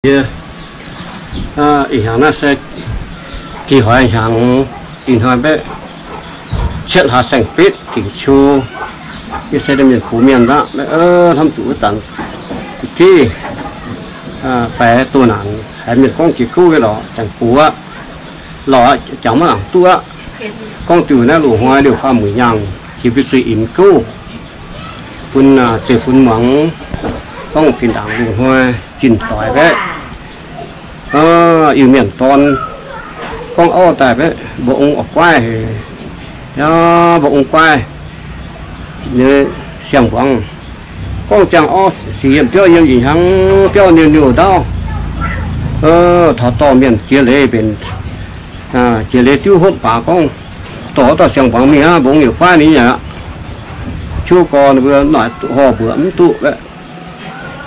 Yie, ih hnyangx naaiv se gih hoix hnyangx, ih hnoi mbaeqv cietv hlaax saeng-betv gingc qiu, yie se mienh gox mienh aqv. Hnamv zuqc wuov zanc zuqc jiv faix doh naanc haiz mienh gorngv jiex gouv nyei lorqc, jangx buoz aqv, lorqc aqv, jangx maiv nangc duqv aqv. Gorngv diuh naaiv loz-hnoi liouh faam mueic nyaangh jiex mbuo sueih imx gouv bun zeiv-fun muangx, gorngv fih ndaangc loz-hnoi zinh doic mbaeqv Iu-Mienh dorn gorngv auv daaih mbaeqv, mbuo ong oix guaiv haic, mbuo ong guaiv nyei siang-mbuangz. Gorngv ziangh orv sic yiem biauv yiem ih hnyangx biauv niouh niouh ndaauv, taux dorh mienh jiex leiz mbenc, jiex leiz diuv hopv baac gorngv dorh wuov dauh siang-mbuangz mingh aqv, mbuo ong yaac guaiv ninh aqv. Ciouv gorx ninh mbuo noic horh mbuoqc mv duqv,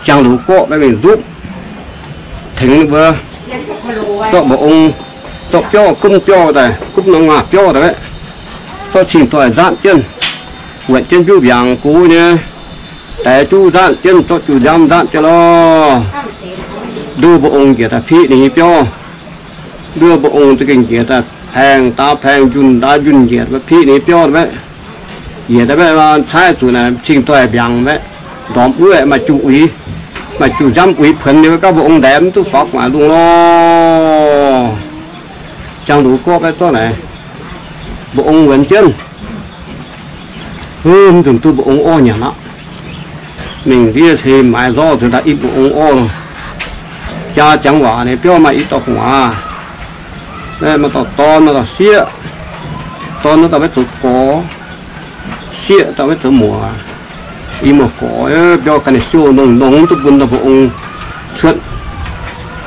ziangh luz gorqv mbaeqv mingh nzupv tengx ninh mbuo zorqv mbuo ong, zorqv biauv gumv biauv daaih, gumv norm ngaah biauv daaih, zorqv cing-doic nzatv jienv, wuonc jienv mbiuv mbiaangx gux nyei daix juv nzatv jienv, zorqv juv nziaamv nzatv jienv lorh. Nduov mbuo ong njiec daaih piqv ninh nyei biauv. Nduov mbuo ong za'gengh njiec daaih paeng daav paeng, njunh daav njunh njiec piqv ninh nyei biauv mbaeqv. Njiec daaih mbaeqv caaiv zuqc naaic cing-doic mbiaangx mbaeqv, ndorm wuov maaih juv uix, maaih juv nziaamv uix puonx ninh mbaeqv gauh mbuo ong ndaix mv duqv faaux gu'nguaaic lungh lorh. Ziangh luz gorqv mbaeqv zorqv naaic, mbuo ong wuonx jienv. Mv nzunc duqv mbuo ong orv nyanc aqv. Mingh ndiev hei maaiz nzorv nzuonx daaih i mbuo ong orv lorh. Jaa ziangx waac ninh biauv maaih i dauh gu'nguaaz, maaih dauh dorn, maaih dauh sieqv. Dorn wuov dauh maiv zoux gorx, sieqv dauh maiv zoux muoc. I muoz gorx biauv ganh ninh siou nongx nongx duqv bun dauh mbuo ong cuotv.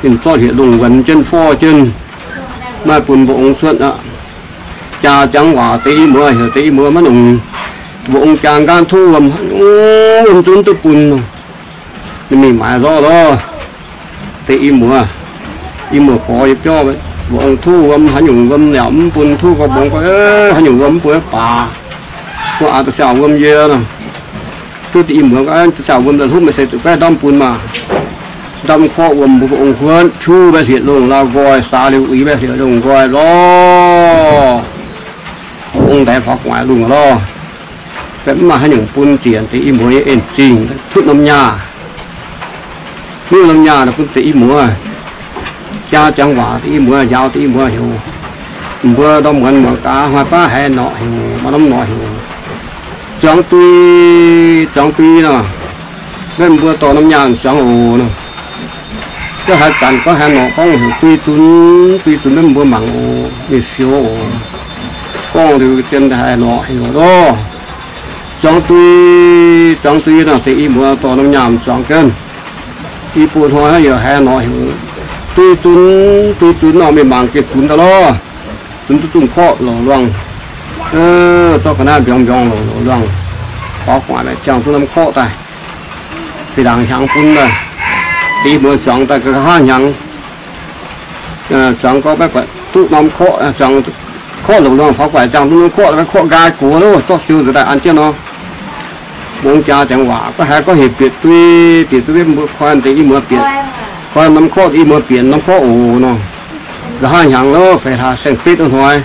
Ninh zorqv hlieqv-longh wuonx jienv forv jienv, maaih bun mbuo ong cuotv aqv. Jaa ziangx waac deix i muoz heuc deix i muoz maiv nongc. Mbuo ong jaa nqaatv tov wuom, wuom zunv duqv bun. Ninh mingh maaiz nzorv lorh. Deix i muoz, i muoz gorx yie biauv, mbuo ong tov wuom haaix nyungc wuom yaac mv bun, tov gorngv mbong gorngv haaix nyungc wuom mv bun baac. Gorngv aax da'siaauh wuom yie, duqv deix i muoz gorngv da'siaauh wuom la'hlopv meih se duqv baeqv ndamv bun maah. Ndamv korqv wuom mbuo ong huotv, qiu mbaeqv hlieqv-longh la'nqoi, saax liuz uix mbaeqv hlieqv-longh nqoi lorh. Ong ndaix faaux gu'nguaaic lungh lorh. Mv maaih haaix nyungc bun ziec deix i muoz nyei en-zingh, tutv norm nyaah. Mv norm nyaah bun deix i muoz. Jaa ziangx waac deix i muoz, njaaux deix i muoz heuc mbuo ndorm muonz muangx gaax, hnoi baav haiz norqc heuc, maaih norm norqc heuc, zuangx dui, zuangx dui nor. Maiv mbuo dorh norm nyaah zuangx oc nor. Gorngv haaix zanc gorngv haaix norqc gorngv heuc dui zunx, dui zunx maiv mbuo mangc oc, ninh siou oc. Gorngv liuz zien haiz norqc heuc lorh. Zuangx dui, zuangx dui nor, deix i muoz dorh norm nyaah zuangx jienv. I buo hnoi yaac haiz norqc heuc dui zunx, dui zunx nor, mingh mangc gengh zunx daaih lorh. Zunx duqv zungh korqv louc luangh, zorqv ga'naaiv mbiorngz mbiorngz louc louc luangh, faaux gu'nguaaic ziangh duqv norm korqv daaih. Fih ndaangc hnyangx bun daaih, deix i muoz zuangx daaih nqa'haav hnyangx. Zuangx gorngv maiv buatc duqv norm korqv, zuangx korqv louc luangh faaux gu'nguaaic ziangh duqv norm korqv, korqv nqaai gox loh, zorqv siou nzuonx daaih an jienv nor. Mbuo jaa ziangx waac gorngv haaix gorngv heuc bieqc dui, bieqc dui mbuo koi deix i muoz bieqc, koi norm korqv deix i muoz bieqc norm korqv oc nor. Nqa'haav hnyangx loh, feix hlaax saeng-betv hnoi.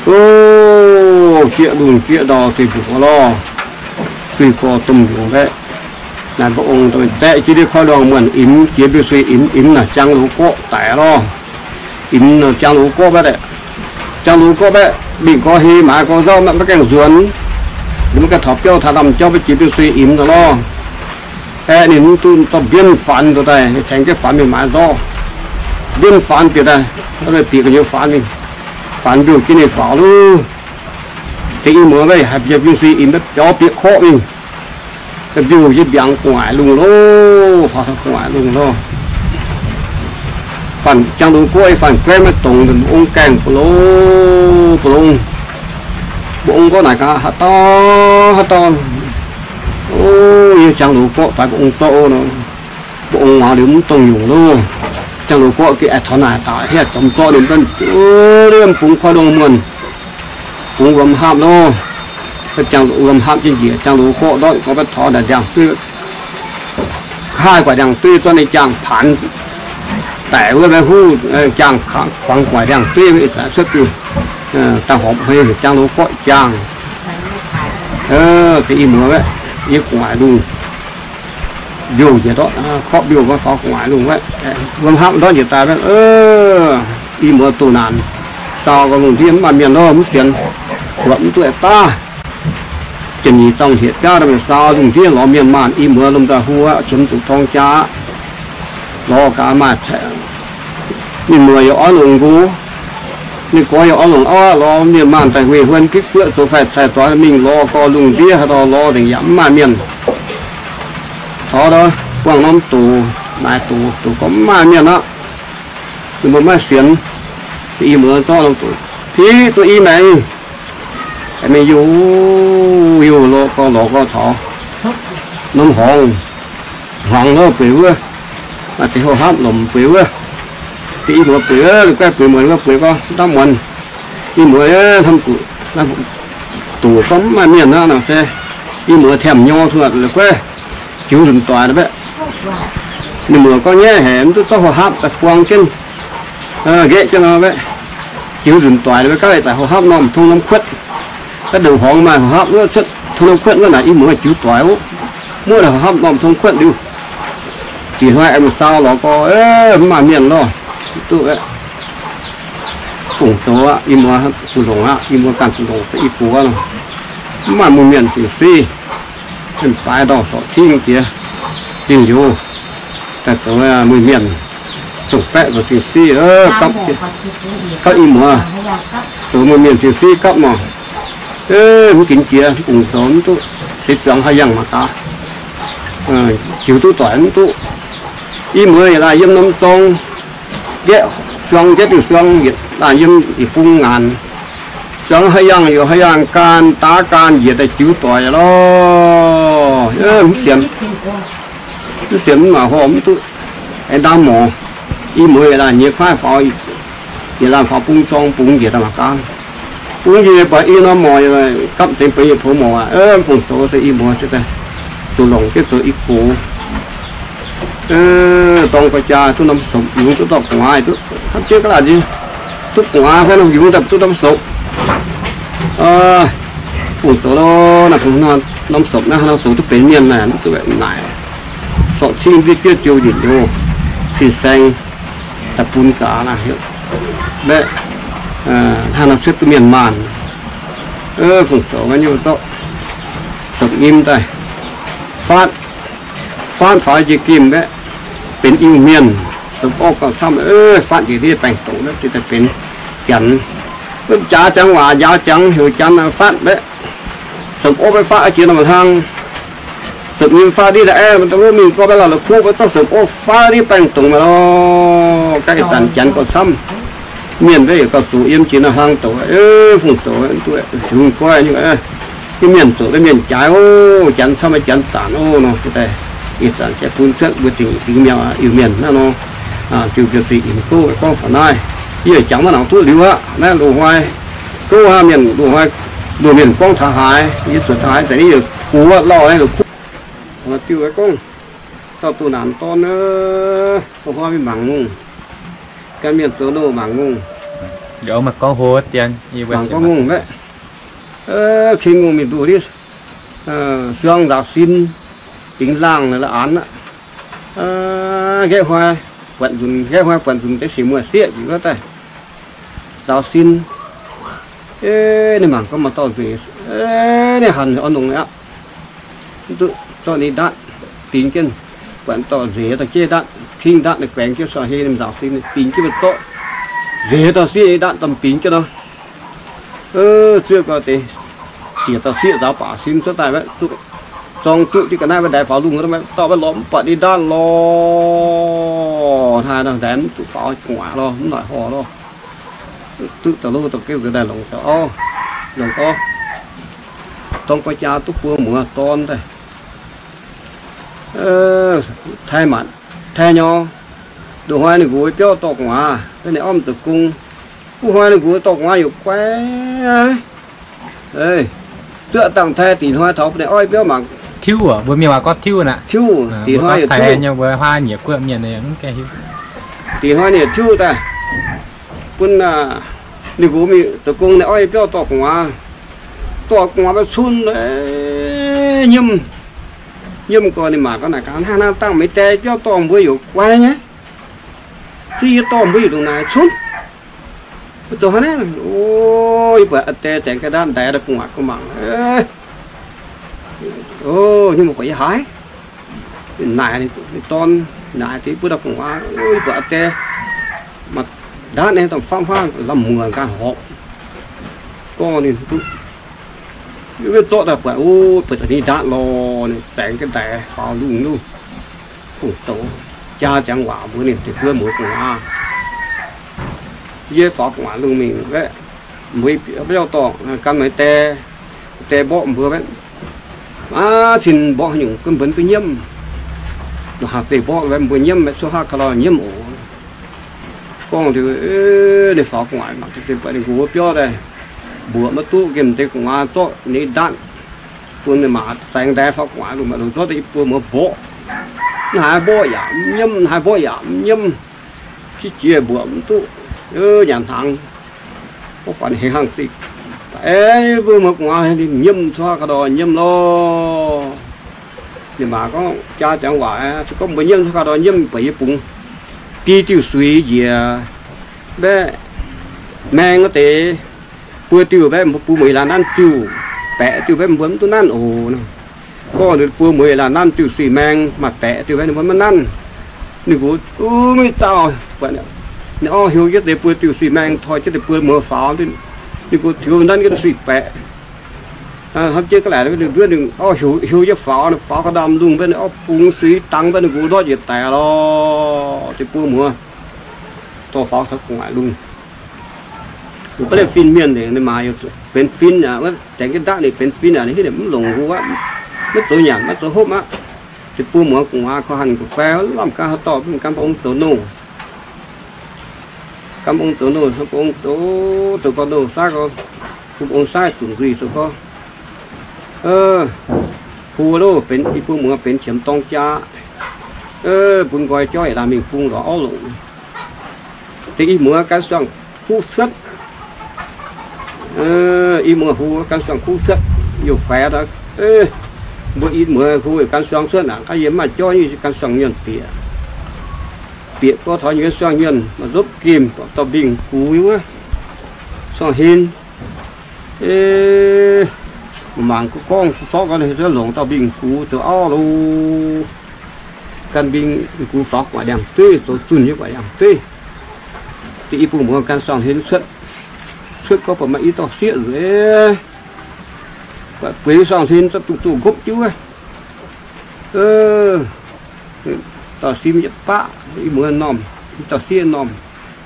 O, jieqv lungh jieqv ndau duih mbiungc lorh, duih gorx domh mbiungc mbaeqv. Naaiv mbuo ong zaeqv jienv ndiev koiv luangh muonh imx, jiex mbiungc suiv imx, imx naaic ziangh luz gorqv daic lorh. Imx ziangh luz gorqv mbaeqv, ziangh luz gorqv mbaeqv, mingh gorx hei maaiz gorx nzauv maiv gaengh nzuonx, maiv gaengh taux biauv taux lamh jauv, maiv jiex mbiungc suiv imx nor lorh. Aeqv, ninh mv duqv dorh mbienv faanx nduov daaih, ninh caengx jienv faanx mingh maaiz nzorv. Mbienv faanx bieqc daaih, bieqc gu'nyuoz faanx mingh, faanx mbiouh jienv ninh faaux lorh. Deix i muoz mbaeqv haih jiex mbiungc suiv imx mbaeqv biaux bieqc korqv mingh. Mbiouh jienv mbiaangx gu'nguaaic lungh loh, faaux taux gu'nguaaic lungh loh. Faanh ziangh luz gorqv, faanh guaiv maiv dongz, mbuo ong gaengh ba'longh ba'longh. Mbuo ong gorngv naaic gaax, haaix dauh, haaix dauh, o, yie ziangh luz gorqv daaih mbuo ong zorqv nor, mbuo ong muangx liuz mv dongh nyungc loh. Ziangh luz gorqv gengh aengx taux naaic daaih, haaix zorqv ninh mv, o, liemh bungx koiv lungh muonh, bungx wuom hapv loh. Ziangh luz wuom hapv jienv njiec, ziangh luz gorqv ndortv gorqv maiv taux naaic ndiangx-dueiv. Haih guaix ndiangx-dueiv zorqv ninh jaangh paanx daic wuov, maiv huv, jaangh kuangx guaix ndiangx-dueiv, cuotv diuh daaih horpc hmei heuc jaangh loz gorqv jaangh. Deix i muoz, yie gu'nguaaic lungh mbiouh njiec ndortv, korqv mbiouh gorngv faaux gu'nguaaic lungh wuov, wuom hapv ndortv njiec daaih, i muoz doh naanc, saau gau lungh ndiev mv maaih mienh nor mv sienx, buatc mv duqv daav. Ziepc nyeic zaangh hlieqv biauv daaih mingh saau lungh ndiev lorz mienh maanh, i muoz lomh nzoih huv aqv, qiemx zuqc torng jaa aqv. Lorz gaax maaih ninh muoz yaac oix longc nqox, ninh gorx yaac oix longc auv aqv, lorz mienh maanh daaih weih huon gitv fuoqv zoux faix cai doix mingh lorz gau lungh ndiev haaix dorngx lorz nzengc yaac mv maaih mienh. Taux buangh norm doc, naaic doc, doc gorngv mv maaih mienh aqv. Ninh mbuo maiv sienx. I muoz zorqv norm doc piqv duqv i maengx, mingh youh youh lorz gau lorz gau taux norm horngz, hmuangx wuov bueix wuov, maaih deix houh hapv lomc bueix wuov. Deix i muoz bueix wuov, la'guaih bueix muonc wuov bueix gorngv ndamv muonz. I muoz hnamv zuqc doc gorngv mv maaih mienh aqv nor se i muoz tiemh nyor cuotv la'guaih jiux nzunc doic baeqv. Ninh muoz gorngv nyaiv haic mv duqv zorqv houh hapv daaih buang jienv, nqaeqv jienv nor baeqv. Jiux nzunc doic baeqv gaav, ih zanc houh hapv norm tong norm kuotv, gaav ndongc horngz maaih houh hapv wuov cuotv tong norm kuotv wuov naaic, i muoz jiux doic oc. Muoqv houh hapv norm tong kuotv liuz, diex hnoi aengx saau lorz gorx, mv maaih mienh lorh. Duqv fungc zoux aqv, i muoz zuqc longc aqv, i muoz ganh zuqc longc i gox nor, mv maaih mienh mienh cingx siv. Baaix ndorh sorc cingv diex, dingh njoux daaih zoux mienh mienh, zongc baeqv zoux cingx siv. Gapv i muoz zoux mienh mienh cingx siv gapv mangc, mv ginx jiex, mv bungx zoux mv duqv, se zuangx haaix yangh mangc gaax, jiux duqv doic mv duqv. I muoz yietc laanh yiem norm zorng, nqaeqv suang, nqaeqv diuh suang, yietc laanh yiem yietc bung ngaanc. Zuangx haaix yangh yaac haaix yangh gaanh, daav gaanh njiec daaih jiux doic lorh. Mv sienx, mv sienx mv maaih horh mv duqv. Aengx ndaam morc, i muoz yietc laanh nyiex kuaaiv faaux, yietc laanh faaux bung zorng bungx njiec daaih mangc gaax. Bungx njiec buatc i norm morc, gapv zengx benx yietc poux morc aqv. Fungc zoux se i muoz se daaih zuqc longc jienv zoux i gox. Dorng ga'jaa duqv norm sopc, yungz duqv dorh gu'nguaaz, duqv hnamv jienv ga'naaiv nziex, duqv gu'nguaaz fai norm yungz daaih duqv norm sopc. Fungc zoux nor, norm sopc naaiv nor zoux duqv benx mienh naaic, mv duqv naaic. Sorc cing ndiev diev ziouc njiec njoux, fin-saeng daaih bun gaax naaic, mbaeqv hnangv nor cuotv duqv mienh maanh. Fungc zoux nyei zorqv sopc nyim daaih faatv, faatv faaux jiex gemh mbaeqv, benx Iu-Mienh. Sopc orv gauh camv, faatv njiec ndiev baengh dongc mbaeqv, zinh daaih benx Janx. Wuov jaax jangx waac, njaaux jangx heuc Janx faatv mbaeqv. Sopc orv mbaeqv faatv jiex norm hlang. Sopc nyim faatv ndiev daaih aeqv, mv daaih wuov mingh gorngv mbaeqv lauh la'kuqv mbaeqv zorqv sopc orv faatv ndiev baengh dongc maiv lorh. Gaav ih zanc Janx gauh camv. Mienh mbaeqv yietc gauh zoqc yiem jiex norm hlang douc, fungc zoux duqv zungv goiv nyei. Mienh zoqc mienh jaaix oc, Janx camv, Janx zanc oc nor se daaih ih zanc se bun cuotv mbuo zingh fingx mi'aqv, Iu-Mienh naaiv nor. Diuh mbiouh zinh inc gouv gorngv taux naaiv, yie jangx maiv nangc duqv liuz aqv. Naaiv loz-hnoi gouv hnangv mienh loz-hnoi, loz-mienh gorngv taux haaix, yie zuotc taux haaix zanc yie gox lauh naaiv la'kuqv. Diuh gorngv dauh doh naanc dorn, loz-hnoi mingh mangc ngongh, gan mienh zoux loh mangc ngongh. Mangc gorngv ngongh mbaeqv, keng ngongh mingh nduqc ndiev suang nzaaux sin, bingx laangh la'anx aqv. Nqaeqv hnoi buatc nzunc, nqaeqv hnoi buatc nzunc deix siec muoz sieqv njiec wuov daaih nzaaux sin. Ninh mangc gorngv maaih dauh nzueic, ninh hanc oix longc aqv. Mv duqv zorqv ninh ndaatv bingx jienv, buatc dorh nzeix dorh jeiv ndaatv, kingv ndaatv ninh guaengx jienv suangx hei ninh nzaaux sin, bingx jienv maiv zorqv, nzeix dorh sieqv ninh ndaatv dorh bingx jienv nor. Zuov gau deix siec dorh sieqv nzaaux baac sin cuotv daaih, zorng zuqv jienv ga'naaiv maiv ndaix faaux lungh, dorh maiv lorz mv buatc ninh ndaatv lorh. Hnangv naaic mv duqv faaux gu'nguaaic lorh, mv noic horh lorh. Duqv daaih lov dongh gengh nzuonx daaih longc, longc gorngv dorng gorx jaa duqv buo muoz dorn daaih. Taaih maanc taaih nyor, loz-hnoi ninh nqox biauv dorh gu'nguaaz, ninh orv zoux gong. Wuov hnoi ninh nqox dorh gu'nguaaz yaac guai. Zuoqv dangh taaih dingc hnoi taux ninh orv biauv mangc Tiuv, mbuo mienh waac gorngv tiuv naaic. Tiuv, dingc hnoi yietc tiuv nyei, mbuo hnoi nyieqc guoqv mienh yaac mv gaengh hiuv. Dingc hnoi nyieqc tiuv daaih, bun ninh nqox mingh zoux gong, ninh orv nyei biauv dorh gu'nguaaz, dorh gu'nguaaz maiv cunv, nyiemv, nyiemv gorx. Ninh maa gorngv naaic gaax, Hnangv naaiv dangh meih die biauv dorh mbuo yaac guai nyei, se yie dorh mbuo yaac ndongc naaic cunv. Mbuo zoux haaix naaiv? O, yie buatc aa die zaengx ga'ndaatv ndaix daaih gu'nguaaz gu'nguaaz mangc. O, nyiemv buatc yie haaix, naaic ninh dorn, naaic deix buo dauh gu'nguaaz, yie buatc aa die maaih ndaatv nyei, dongh famv huav lamh muoc nqaang horpc. Gorngv ninh duqv, yie zorqv daaih buatc, o, buatc ninh ndaatv lorh, ninh zaengx ga'ndaatv faaux lungh nuv. Kungx zoux jaa ziangx waac mbuox ninh deix buo muoz gu'nguaaz, yie faaux gu'nguaaz lungh mingh aeqv, mbuo biauv dorngh gan meih die, die mborqv mbuo aeqv, aav cin mborqv haaix nyungc gunv mbuo duqv nyiemv. Longc haaix zeiz mborqv, mbuo nyiemv, cuotv haav ka'lor nyiemv oc. Gorngv liuz, ninh faaux gu'nguaaz mangc gaax, buatc ninh nqox biauv daaih mbuoqc maiv duqv, nqemh deix gu'nguaaz zorqv ninh ndaatv bun ninh maa zaengx ndaix faaux gu'nguaaz lungh, maaih longc zorqv daaih i buo muoz mborqv. Naaiv haaix mborqv yaac mv nyiemv, naaiv haaix mborqv yaac mv nyiemv. Qiex jiez mbuoqc mv duqv, nyanc hnaangx, gorngv faaux hengx hangh ziqc. Aeqv, mbuo muoz gu'nguaaz nyiemv cuotv haav ka'ndorm nyiemv lorh. Ninh maa gorngv jaa ziangx waac, se gorngv mbuo nyiemv cuotv haav ka'ndorm nyiemv, buatc yie bungx biei diuh suix njiec mbaeqc maeng wuov deix, buo diuh mbaeqc mbuo bun mueiz laanh nanv diuh, baeqc diuh mbaeqc mbuo mv duqv nanv oc. Gorngv buo mueiz laanh nanv diuh suix maeng, maaih baeqc diuh mbaeqc ninh mbuo maiv nanv. Ninh nqox mingh zaah, ninh orv hiuv jienv deix buo diuh suix maeng, toi jienv deix buo muoz faaux, ninh nqox tiux nanv jienv suix baeqc. Hnamv jienv ga'laaic ninh mbuo ninh orv hiuv jienv faaux, faaux ga'ndamh lungh mbaeqc ninh orv bungx suix dangx mbaeqc ninh nqox ndortv njiec daic lorh. Deix buo muoz dorh faaux taux gu'nguaaic lungh. Ninh maiv leiz fin mienh, ninh maa benx fin aqv, zaengx jienv ndaatv ninh benx fin aqv, ninh hiuv mv longc nqox aqv, maiv zoux nyanc maiv zoux hopv aqv. Deix buo muoz gu'nguaaz korv-hanc gu'fai lamh gan haaix dauh mv gan mba'ong zoux nouh. Gan mba'ong zoux nouh, mba'ong zoux, zoux gau nouh saav gau, bun mba'ong saav zunc nzuih zoux gau. Hu loh, benx i buo muoz benx qiemx dorng jaa, bun nqoi jauv yietc laanh mingh bung lorz auv longc. Deix i muoz gan suangx kuv cuotv. I muoz hu gan suangx kuv cuotv, youh faix, mbuo i muoz hu gan suangx cuotv aqv, gaav yie mv maaih jauv nyei gan suangx mienh bieqc. Bieqc gorx taux nyuoz suangx mienh maaih nzopv gemh dauh mbing gux wuov, suangx hen. Mangc gorngv sortv gau, longc dauh mbing gux zoux auv lo. Gan mbing gux faaux gu'nguaaic ndiangx-dueiv, zoux zunh nyei gu'nguaaic ndiangx-dueiv. Deix i buo muoz gan suangx hen cuotv, cuotv gorngv buatc maaih i dauh sieqv nzueic, bueix suangx hen zorqv dungz zoh nqopv jienv wuov. Dauh sim yietc baqv, i muoz normh, i dauh sieqv normh,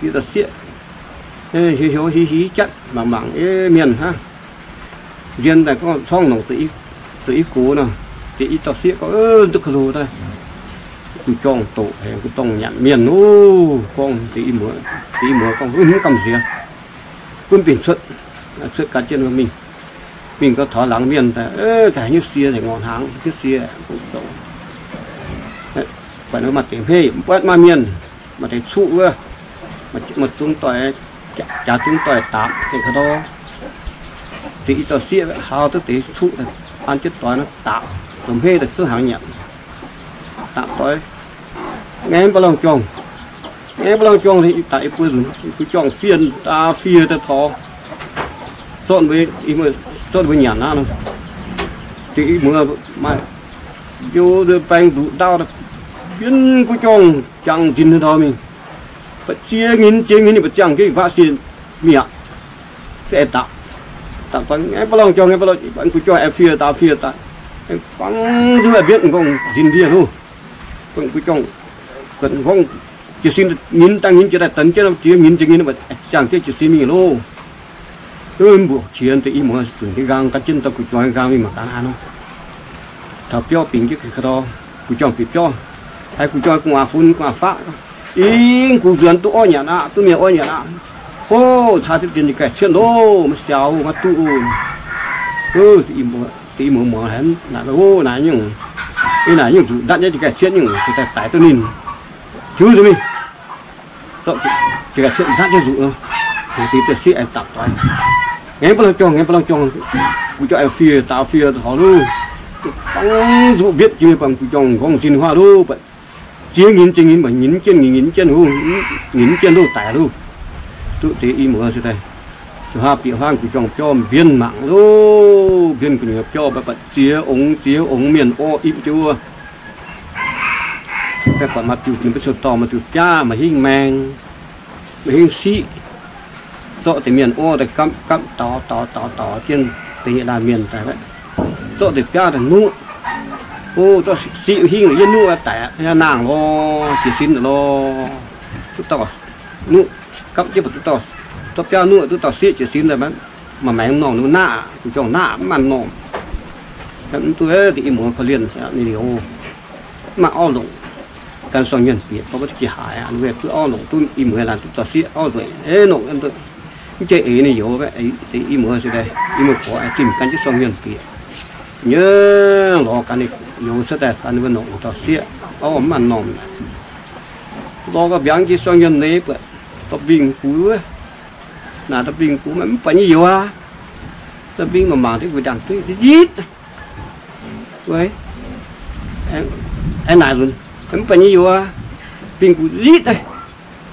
i dauh sieqv heuc heuc hiv hiv jatv mangc mangc mienh hnangv. Nzien daaih gorngv corngv longc zoux i gox nor, deix i dauh sieqv gorngv, duqv ga'hluh daaih, gu'jorngh doqc haic, gu'dorngh nyanc mienh oc. Gorngv deix i muoz, deix i muoz gorngv, mv gamh nziex, gunv mingh cuotv, cuotv gan jienv mingh. Mingh gau taux laangz mienh daaih, ga'haaix nyungc sie, ngorc hnaangx nyungc sie, zoux, buatc maaih deix hmeiv mv buatc maaih mienh, maaih deix cuqv wuov, maaih zungv doic, jaax zungv doic daapc gengh ka'ndor. Deix i dauh sieqv hau duqv deix cuqv an jienv doix nor daapc, zoux hmeiv daaih zungv hnaangx nyanc. Daapc doix, ngaeqv mv baac lorngh juangh, ngaeqv mv baac lorngh juangh, daaih i buo nzunc, i buo juangh fiev daaih fiev daaih taux, zorqv mbuo nyanc aqv nor. Deix i muoz maaih njoux baeng nzuqc ndau, mbienv guv juangh jangx nzin ndau mingh. Mv baac ziex nyinh, ziex nyinh ninh mbuo ziangh jienv i guaav sin mingh aqv. Aengx daapc, daapc daaih ngaeqv baac lorngh juangh, ngaeqv baac lorngh, guv juangh aengx fiev daaih fiev daaih, aengx fangx nzuqc mbienv m'nqorngv nzin ndiev loh. Guv juangh m'nqorngv jiez sin nyinh dangh nyinh jiex daaih, deix jienv ziex nyinh, ziex nyinh ziangh jienv jiez sin mingh loh. Mbuoqc qiex deix i muoz zunc jienv nqaang, gan jienv dauh guv juangh nqaang mingh mangc gaax haaix nor. Taux biauv bingx jienv ga'ndor, guv juangh bieqc biauv, haiz guv juangh gu'nguaaz fun gu'nguaaz faqv, ih, guv nzuonx duqv orv nyanc aqv, duqv mienh orv nyanc aqv. Hov, caa diqv dien nyei gaih cietv loh, maiv siaaux maiv duqv. Deix i muoz I muoz muangx haic, naaic, o, naaic nyungc, naaic nyungc nzuqc nzatv nyei, jiex ga'cietv nyungc se daaih daix duqv ninh. Tiux nzunc mingh, zorqv jiex ga'cietv nzatv jienv nzuqc nor, deix daaih sieqv aengx dapc doix. Ngaengc ba'langh jorngh, ngaengc ba'langh jorngh, gu'jong aengx fiev daaih fiev taux loh, fangx nzuqc mbietv jiex mingh, bangc gu'jong nqorngv sin huaav loh, ziex nyinc ziex nyinc, mv baac nyinc jienv nyinc, nyinc jienv loh, nyinc jienv loh daic loh. Duqv deix i muoz se daaih, ziouc haav bieqc huaav gu'jong biauv mbienv mangc loh, mbienv gu'nyuoz biauv mbatc ziex ongx ziex ongx mienh orv ipv jienv wuov. Mv baac maaih diuc ninh mbuo ciouv dorh maaih diuc biaav, maaih hingv maeng, maaih hingv siqv, zorqv deix mienh orv daaih gapv gapv daaux daaux daaux daaux jienv deix nyei laanh mienh daaih, zorqv deix biaav daaih nuqv. O, zorqv siqv hingv yiem nuqv daic, naang lorz jiez sin lorz. Duqv dauh nuqv gapv jienv mbatc duqv dauh, zorqv biaav nuqv duqv dauh sieqv jiez sin daaih, maaih maengx m'normh ninh naqv, gu'jong naqv mv maaih m'normh. Mv duqv deix i muoz korv-lienh ninh liuz, mv maaih auv longc. Gan sorng nyuonh bieqc gorngv mv duqv jiex haaix, weic bun auv longc duqv i muoz laanh duqv dauh sieqv auv nzueic, longc mv jiex eix ninh youz, i muoz se daaih i muoz gorx zinh gan jienv sorng nyuonh bieqc nyei lorz gan ninh youz cuotv daaih gan ninh mbuo longc dauh sieqv auv mv maaih m'normh. Lorz ga'mbiaangx jiex sorng nyuonh nyei buatc dorh mbing gux wuov. Naaic dorh mbing gux mv buatc nyei youz aqv. Dorh mbing mangc mangc deix gux njang duiv nzitv. Aengx naaic nzunc, mv buatc nyei youz aqv. Mbing gux nzitv,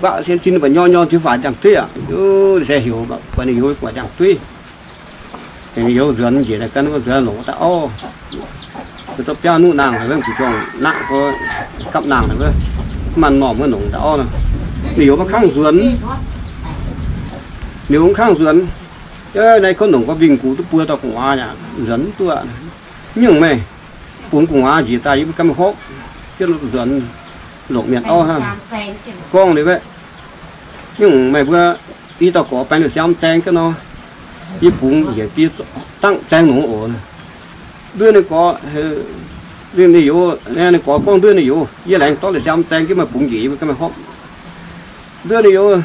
guaatv sin sin mbuo nyorng nyorng jiu faatv njang duiv aqv. Se heuc buatc ninh youz guaatv njang duiv. Youz nzuonx njiec daaih gan wuov nzuonx longc daaih auv. Zorqv biaav nuqv naang haic wuov, gu'jong naqv gapv naang haic wuov, mv maaih m'normh wuov longc daaih auv nor. Ninh youz maiv kangv nzuonx. Ninh youz mv kangv nzuonx. Naaiv kouv longc gorngv mbing gux duqv buo dauh gu'nguaaz aqv, nzuonx mv duqv. Nyungc meih bungx gu'nguaaz njiec daaih yie mbuo ganh hopv jienv nzuonx longc mienh auv hnangv. Gorngv liuz aeqv, nyungc meih mbuo i dauh gorx baeng liuz siaam zaeng ga'nor, yie bungx njiec die dangv zaeng longx oc. Nduov ninh gorx, ninh youz, ninh gorx gorngv nduov ninh youz, yie laengz dorv liuz siaam zaeng jienv meih bungx njiec yie mbuo ganh hopv. Nduov ninh youz,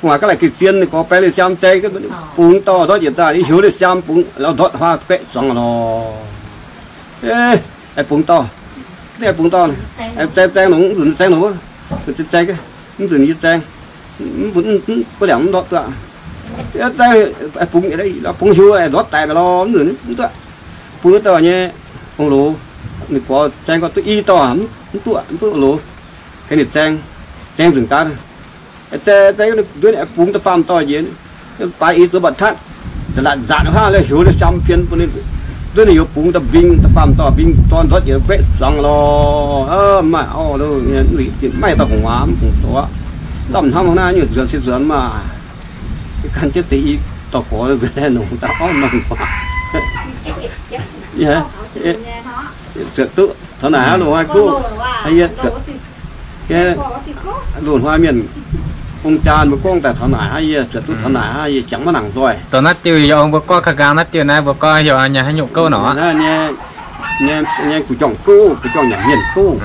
gu'nguaaz ga'laaic ga'zien ninh gorx baeng liuz siaam zaeng, bungx dauh ndortv njiec daaih, yie heuc liuz siaam bungx lorz ndortv huaav baeqv zuangx lorz. Aengx bungx dauh, aengx bungx dauh, zaeng zaeng nor, mv nzunc zaeng nor, zaeng, mv nzunc yie zaeng, mv liangc mv ndortv duqv. Zaeng, bungx, bungx hiuv ndortv daic maah lorz, mv nzunc mv duqv. Bungx dauh nyei ong-loz, ninh gorx zaeng gorngv duqv i dauh, mv duqv, mv duqv ong-loz. Gengh ninh zaeng, zaeng nzunc gaax, zaeng, zaeng nduov ninh bungx da'faam dauh njiec, baaix eix zuov mbatc tatv, latc nzaatc huaav, heuc liuz siaam pien bun ninh. Nduov ninh youz bungx da'mbing, da'faam dauh mbing dorn ndortv njiec baeqv zuangx lorz. Maaih auv, maaih dauh gu'nguaaz mv bungx zoux aqv. Lamh hnamv naaiv nyungc nzuonx se nzuonx maah. Gan jienv deix i dauh gorx nzuonx longc daaih auv maaih gu'nguaaz. Zuotc duqv taux naaic aqv, loz-hnoi guv, loz-hnoi mienh ong-jaan mbuo gorngv daaih taux naaic aqv, yie zuotc duqv taux naaic aqv, yie jangx maiv nangc nzoih. Dongh naaiv diuh yie ong mbuo gorngv ka'nqaang naaiv diuh naaiv mbuo gorngv heuc nyei haaix nyungc gouv nor? Nyei gu'jong gouv, gu'jong nyanc mienh gouv.